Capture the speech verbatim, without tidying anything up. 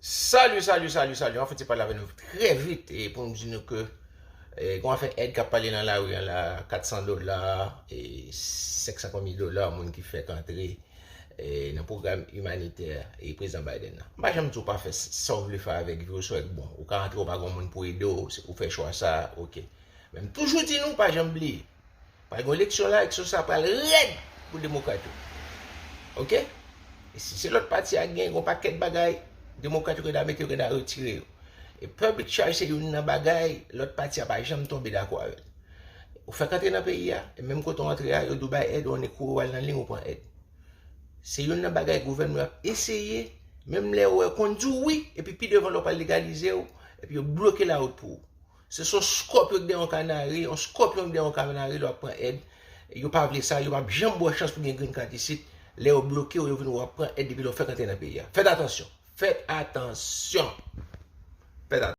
Salut, salut, salut, salut. An fèt, se pale avè nou trè vit e pou m di nou ke e, gon afè èd k ap pale nan lari an la, kat san dola, e, senk san konbyen dola, moun ki fèk antre e, nan pwogram imanitè e prezidan Biden nan. M pa janm di w pa fè s- sa w vle fè avèk vi w, sa w bon. Ou ka antre, ou pa gon moun pou ede w, se ou fè chwa sa, oke. Men m toujou di nou, pa janm bliye. Pral gon eleksyon la, eleksyon sa pral rèd pou demokrat yo. Oke? E si se lòt pati a gen gon pakèt bagay, demokrat yo gen dwa mete yo, gen dwa retire yo. E public charge se youn nan bagay lòt pati a pa janm tonbe dakò avè l. Ou fèk antre nan peyi a, e menm kote w antre a, yo di w bay èd, ou annik kouri w al nan liy ou pran èd. Se youn nan bagay gouvènman ap eseye, menm lè yo wè konn di w wi, epi pi devan lè w pral legalize w, epi yo bloke lawout pou ou. Se son skòpyon k dèyè yon kanari, yon skòpyon k dèyè yon kanari lè w ap pran èd. Yo pa vle sa, yo p ap janm ba w chans pou gen green card isit. Lè yo bloke w, yo vin wè w ap pran èd depi lè w fèk antre nan peyi a. Fèt atansyon. Fèt atansyon. Fèt atansyon.